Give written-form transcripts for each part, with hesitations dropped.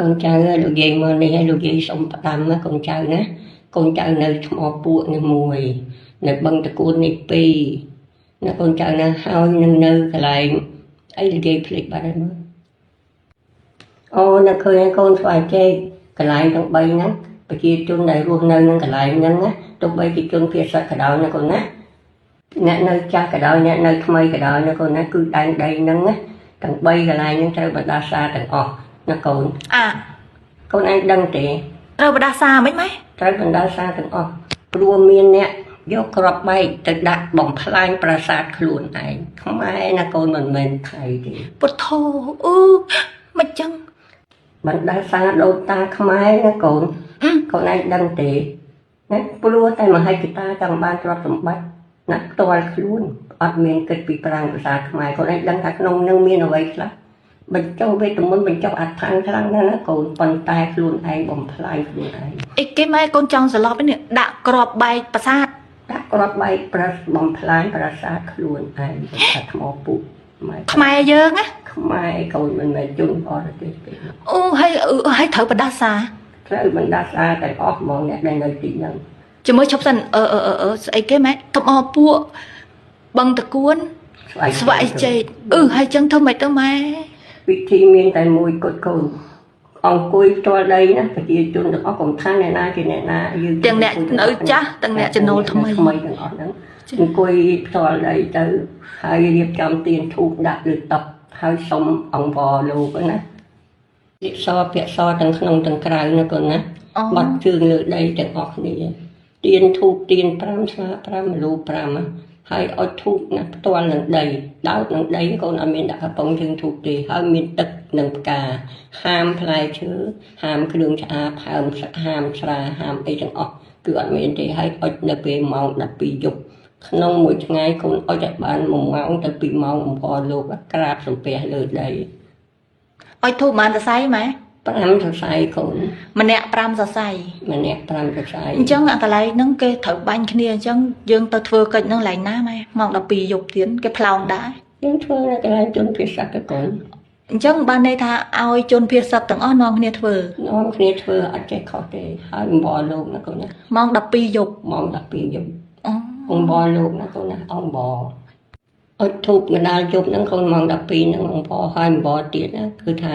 កូនចៅលោកយាយមកនេះហើយលោកយាយសុំផ្ដាំណាកូនចៅណាកូនចៅនៅថ្មពួកនេះមួយនៅបឹងតកួននេះពីរណាកូនចៅណាហើយនឹងនៅកន្លែងអីលោកយាយភ្លេចបាត់ហើយមើលអូនៅឃើញកូនស្វាយចេកកន្លែងទាំង3ហ្នឹងប្រជាជនដែលរស់នៅនឹងកន្លែងហ្នឹងណាទោះបីជាជនភៀសសឹកក៏ដោយណាកូនណាអ្នកនៅចាស់ក៏ដោយអ្នកនៅថ្មីក៏ដោយណាកូនណាគឺដែនដីហ្នឹងណាទាំង3កន្លែងហ្នឹងត្រូវបណ្ដាសាទាំងអស់ណាកូន អា កូនឯងដឹងទេ ត្រូវបដាសាមិនម៉ែ ត្រូវបណ្ដាសាទាំងអស់ព្រោះមានអ្នកយកក្របបែកទៅដាក់បំផ្លាញប្រាសាទខ្លួនឯងខ្មែរណាកូនមិនមែនថៃទេ ពុទ្ធោអឺមិនចឹង បណ្ដាសាដូនតាខ្មែរណាកូន អឺ កូនឯងដឹងទេណាព្រោះតែមហិច្ឆតាចង់បានទ្រព្យសម្បត្តិណាផ្ទាល់ខ្លួនអត់មានគិតពីប្រាង្គប្រាសាទខ្មែរកូនឯងដឹងថាក្នុងនឹងមានអ្វីខ្លះបញ្ចុះវេទមន្តបញ្ចុះអដ្ឋានខ្លាំងណាស់ណាកូនប៉ុន្តែខ្លួនឯងបំផ្លាញខ្លួនឯង អីគេម៉ែកូនចង់សន្លប់នេះដាក់ក្របបែកប្រាសាទ ដាក់ក្របបែកប្រសបំផ្លាញប្រាសាទខ្លួនឯងថាថ្មពុកខ្មែរ ខ្មែរយើងណា ខ្មែរកូនមិនមែនជនបរទេសទេ អូហើយហើយត្រូវបដាសា ត្រូវបណ្ដាសាទាំងអស់ហ្មងអ្នកដែលនៅទីហ្នឹង ជាមួយឈប់សិនអឺអឺអឺអឺស្អីគេម៉ែថ្មពួកបឹងតកួនស្វាយចេកអឺហើយចឹងធ្វើម៉េចទៅម៉ែ វិធីមានតែមួយគត់កូនអង្គុយផ្ទាល់ដីណាប្រជាជនទាំងអស់កុំថាអ្នកណាជាអ្នកណាយើង ទាំងអ្នកនៅចាស់ទាំងអ្នកចំណូលថ្មី ថ្មីទាំងអស់ហ្នឹងអង្គុយផ្ទាល់ដីទៅហើយរៀបចំទៀនធូបដាក់លើតុហើយសុំអង្វរលោកណានិសពាក្យសទាំងក្នុងទាំងក្រៅណាកូនណា អូ បាត់ជើងលើដីទាំងអស់គ្នាទៀនធូបទៀន5ស្លា5មលូ5ណាហើយអុជធូបណាផ្ទាល់នឹងដីដោតនឹងដីកូនអត់មានដាក់កំប៉ុងជើងធូបទេហើយមានទឹកនិងផ្កាហាមផ្លែឈើហាមគ្រឿងឆ្អាបហាមហាមស្រាហាមអីទាំងអស់គឺអត់មានទេហើយអុជនៅពេលម៉ោង12យប់ក្នុងមួយថ្ងៃកូនអុជឲ្យបាន1ម៉ោងទៅ2ម៉ោងអំពរលោកក្រាបសំពះលើដី ឲ្យធូបបានសរសៃម៉ែ 5សរសៃកូន ម្នាក់5សរសៃ ម្នាក់5សរសៃ អញ្ចឹងអាកន្លែងហ្នឹងគេត្រូវបាញ់គ្នាអញ្ចឹងយើងទៅធ្វើកិច្ចហ្នឹងកន្លែងណាម៉ែម៉ោង12យប់ទៀតគេផ្លោងដែរ យើងធ្វើនៅកន្លែងជនភាសាកកូន អញ្ចឹងបានន័យថាឲ្យជនភៀសសឹកទាំងអស់នាំគ្នាធ្វើ នាំគ្នាធ្វើអត់ចេះខុសទេហើយអំបរលោកណាកូនណា ម៉ោង12យប់ ម៉ោង12យប់ អូ អំបរលោកណាកូនណាអំបរអុជធូបកណ្ដាលយប់ហ្នឹងកូនម៉ោង12ហ្នឹងអំបរហើយអំបរទៀតណាគឺថា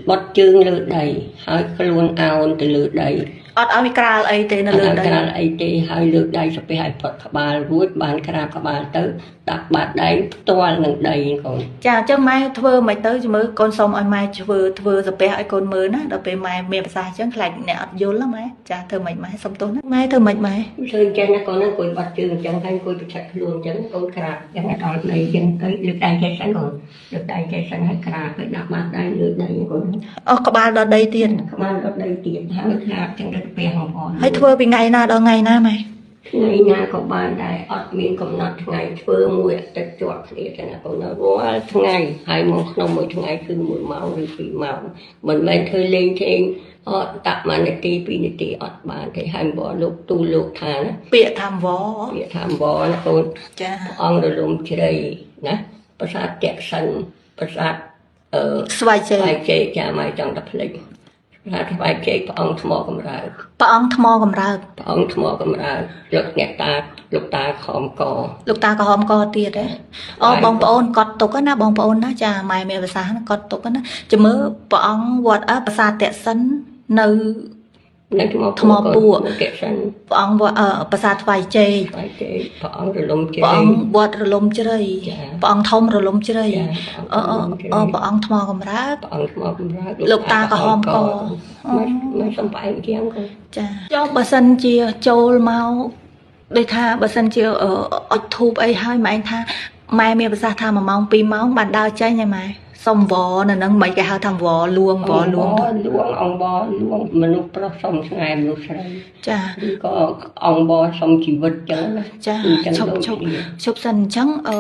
បត់ជើងលើដីហើយខ្លួនអោនទៅលើដី អត់ឲ្យវាក្រាលអីទេនៅលើដី អត់ឲ្យក្រាលអីទេហើយលើកដៃសាពះឲ្យផុតក្បាលរួចបានក្រាបក្បាលទៅដាក់បាតដៃផ្ទាល់នឹងដីកូន ចាអញ្ចឹងម៉ែធ្វើមិនទៅជំរឿកូនសុំឲ្យម៉ែធ្វើធ្វើសាពះឲ្យកូនមើលណាដល់ពេលម៉ែមានភាសាអញ្ចឹងខ្លាចអ្នកអត់យល់ណាម៉ែចាធ្វើមិនម៉ែសុំទោសណាម៉ែធ្វើមិនម៉ែ ធ្វើអញ្ចឹងណាកូនហ្នឹងអង្គុយបាត់ជើងអញ្ចឹងហើយអង្គុយប្រឆិតខ្លួនអញ្ចឹងកូនក្រាបអញ្ចឹងឲ្យដល់ដីអញ្ចឹងទៅលើកដៃចេះសិនកូនលើកដៃចេះសិនហើយក្រាបហើយដាក់បាតដៃលើដីកូន អស់ក្បាលដល់ដីទៀត ក្បាលដល់ដីទៀតហើយក្រាបអញ្ចឹងទៅពះបងប្អូន ហើយធ្វើពីថ្ងៃណាដល់ថ្ងៃណាម៉ែ ថ្ងៃណាក៏បានដែរអត់មានកំណត់ថ្ងៃធ្វើមួយអាទិត្យជាប់គ្នាទេណាកូនណារាល់ថ្ងៃហើយមកក្នុងមួយថ្ងៃគឺ1ម៉ោងឬ2ម៉ោងមិនមែនធ្វើលេងទេអត់តាក់1នាទី2នាទីអត់បានទេហើយបងលោកទូលលោកថាណា ពាក្យថាវ ពាក្យថាអំបរណាកូន ចា ព្រះអង្គរលំជ្រៃណាប្រាសាទតក្សិនប្រាសាទអឺ ស្វ័យជ័ ស្ យ វាយជែកចាមកចង់តែភ្លេចប្រាសាទស្វាយជែកព្រះអង្គថ្មកម្រើក ព្រះអង្គថ្មកម្រើក ព្រះអង្គថ្មកម្រើកលោកអ្នកតាលោកតាខំក លោកតាក្រហមកទៀតហ៎អូបងប្អូនកត់ទុកណាបងប្អូនណាចាម៉ែមានភាសាណាកត់ទុកណាជំរឿព្រះអង្គវត្តអើប្រាសាទតក្សិននៅ នៅថ្ម ថ្មពួក តក្សិន ព្រះអង្គវត្តអើប្រាសាទស្វាយជ័យ ស្វាយជែកព្រះអង្គរលំជ្រៃ ព្រះអង្គវត្តរលំជ្រៃ ចា ព្រះអង្គធំរលំជ្រៃ ចា អឺអឺអឺព្រះអង្គថ្មកម្រើក ព្រះអង្គថ្មកម្រើក លោកតាក្រហមក មិនមិនសំបែងជាងកូន ចាចុះបើសិនជាចូលមកដូចថាបើសិនជាអឺអុជធូបអីហើយម៉ែឯងថាម៉ែមានប្រសាសន៍ថា1ម៉ោង2ម៉ោងបានដើរចេញហើយម៉ែសុំវនៅនឹងមិនគេហៅថាវលួងវលួង លួងអង្គបលួងមនុស្សប្រុសសុំស្នេហ៍មនុស្សស្រី ចា ឬក៏អង្គបសុំជីវិតចឹងណា ចា គឺចឹងដូច ឈប់ឈប់ គ្នា ឈប់សិនអញ្ចឹងអឺ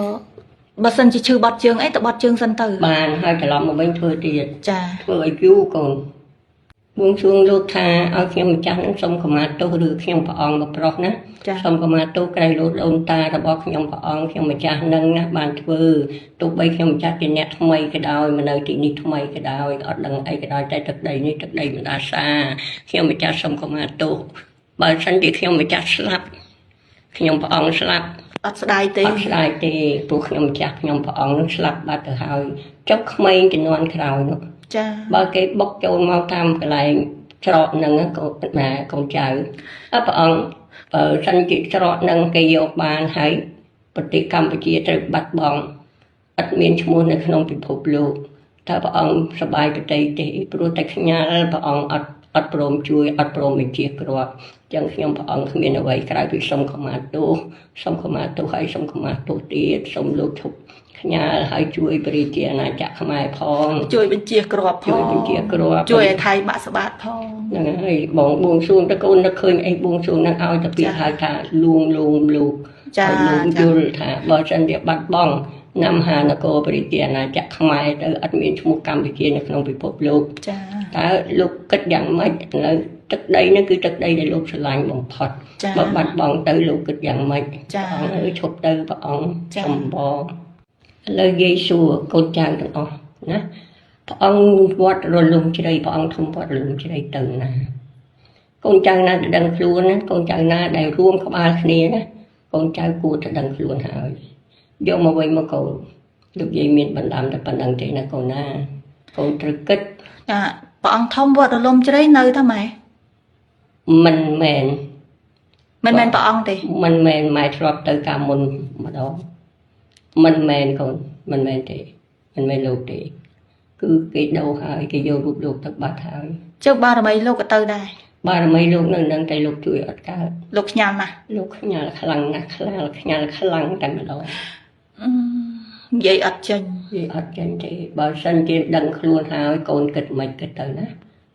បើសិនជាឈឺបត់ជើងអីទៅបត់ជើងសិនទៅ បានហើយត្រឡប់មកវិញធ្វើទៀត ចា ធ្វើឲ្យយូរកូន បួងសួងលោកថាឲ្យខ្ញុំម្ចាស់នឹងសូមខមាទោសឬខ្ញុំព្រះអង្គមកប្រុសណា ចា សូមខមាទោសក្រែងលោតដូនតារបស់ខ្ញុំព្រះអង្គខ្ញុំម្ចាស់នឹងណាបានធ្វើទោះបីខ្ញុំម្ចាស់ជាអ្នកថ្មីក៏ដោយមកនៅទីនេះថ្មីក៏ដោយអត់ដឹងអីក៏ដោយតែទឹកដីនេះទឹកដីបណ្ដាសាខ្ញុំម្ចាស់សូមខមាទោសបើសិនជាខ្ញុំម្ចាស់ស្លាប់ខ្ញុំព្រះអង្គស្លាប់ អត់ស្ដាយទេ អត់ស្ដាយទេព្រោះខ្ញុំម្ចាស់ខ្ញុំព្រះអង្គនឹងស្លាប់បាត់ទៅហើយចុះក្មេងជំនាន់ក្រោយនោះ ចា បើគេបុកចូលមកតាមកន្លែងច្រកហ្នឹងកូនណាកូនចៅអើព្រះអង្គបើសិនជាច្រកហ្នឹងគេយកបានហើយប្រទេសកម្ពុជាត្រូវបាត់បង់អត់មានឈ្មោះនៅក្នុងពិភពលោកតើព្រះអង្គសប្បាយប្រតិទេព្រោះតែខ្ញាល់ព្រះអង្គអត់ព្រមជួយអត់ព្រមបញ្ជាគ្រាប់អញ្ចឹងខ្ញុំព្រះអង្គគ្មានអ្វីក្រៅពីសូមខមាទោសសូមខមាទោសហើយសូមខមាទោសទៀតសូមលោកឈប់ខ្ញាល់ហើយជួយប្រជាអាណាចក្រខ្មែរផង ជួយបញ្ជាក្របផ ជួយ ង បញ្ជាគ្រាប់ ជួយឲ្យថៃបាក់ស្បាតផង ហ្នឹងហើយបងបួងសួងតើកូននឹកឃើញអីបួងសួងហ្នឹងឲ្យតែពាក្យហៅថាលួងលួងលោក ចា ឲ្យលោក ចា យល់ថាបើសិនជាបាត់បង់នំហានគរប្រជាអាណាចក្រខ្មែរទៅអត់មានឈ្មោះកម្ពុជានៅក្នុងពិភពលោក ចា តើលោកគិតយ៉ាងម៉េចឥឡូវទឹកដីហ្នឹងគឺទឹកដីដែលលោកស្រឡាញ់បំផុត ចា បើបាត់បង់ទៅលោកគិតយ៉ាងម៉េច ចា ព្រះអង្គអើយឈប់ទៅព្រះអង្គ ចា សំបឥឡូវយាយសួរកូនចៅទាំងអស់ណាព្រះអង្គវត្តរលំជ្រៃព្រះអង្គធំវត្តរលំជ្រៃទៅណាកូនចៅណាដែលដឹងខ្លួនណាកូនចៅណាដែលរួមក្បាលគ្នាណាកូនចៅគួរតែដឹងខ្លួនហើយយកមកវិញមកកូនលោកយាយមានបណ្ដាំតែប៉ុណ្្នឹងទេណាកូនណាកូនត្រូវគិត ចាព្រះអង្គធំវត្តរលំជ្រៃនៅតាម៉ែ មិនមែន មិនមែនព្រះអង្គទេ មិនមែនម៉ែធ្លាប់ទៅកាលមុនម្ដងមិនមែនកូនមិនមែនទេមិនមែនលោកទេគឺគេដូរហើយគេយករូបលោកទៅបាត់ហើយ ជើបារមីលោកក៏ទៅដែរ បារមីលោកនៅនឹងតែលោកជួយអត់កើត លោកខ្ញាល់ណាស់ លោកខ្ញាល់ខ្លាំងណាស់ខ្លាល់ខ្ញាល់ខ្លាំងតែម្ដង អឺនិយាយអត់ចេញ វាអត់ចេញទេបើសិនជាដឹងខ្លួនហើយកូនគិតមិនគិតទៅណា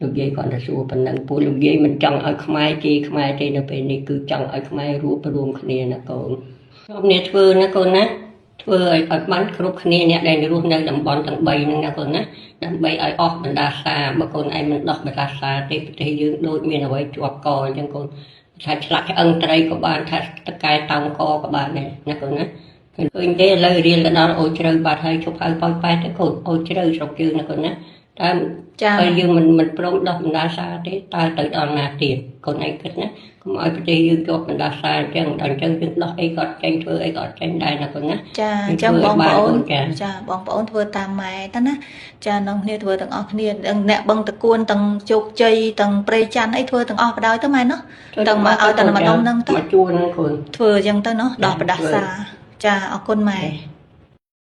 លោកយាយគាត់ទៅសួរប៉ុណ្ណឹងពួកលោកយាយមិនចង់ឲ្យខ្មែរជេរខ្មែរទេនៅពេលនេះគឺចង់ឲ្យខ្មែររួបរួមគ្នាណាកូនខ្ញុំនេះធ្វើណាកូនណាធ្វើឲ្យបានគ្រប់គ្នាអ្នកដែលរស់នៅតំបន់ទាំង3ហ្នឹងណាកូនណាដើម្បីឲ្យអស់បណ្ដាសាបើកូនឯងមិនដោះបណ្ដាសាទេប្រទេសយើងដូចមានអ្វីជាប់កអញ្ចឹងកូនថាឆ្លាក់ឆ្អឹងត្រីក៏បានថាតកែតោងកក៏បានដែរណាកូនណាឃើញទេឥឡូវរៀនទៅដល់អូជ្រៅបាត់ហើយជប់ហៅប៉ោយប៉ែតទៅកូនអូជ្រៅស្រុកយើងណាកូនណាតើ ចា បើយើងមិនព្រមដោះបណ្ដាសាទេតើទៅដល់ណាទៀតកូនឯងគិតណាកុំឲ្យប្រទេសយើងជាប់បណ្ដាសាអញ្ចឹងដល់អញ្ចឹងយើងដោះអីក៏អត់ចេញធ្វើអីក៏អត់ចេញដែរណាកូនណា ចាអញ្ចឹងបងប្អូន ចា ចាបងប្អូនធ្វើតាមម៉ែទៅណាចានឹងគ្នាធ្វើទាំងអស់គ្នាទាំងអ្នកបឹងតកួនទាំងជោគជ័យទាំងព្រៃច័ន្ទអីធ្វើទាំងអស់បដ ாய் ទៅម៉ែណោះ ទាំងមកឲ្យតែម្ដុំហ្នឹងទៅ មកជួនហ្នឹងកូន ធ្វើអញ្ចឹងទៅណោះដោះបដាសាចាអរគុណម៉ែ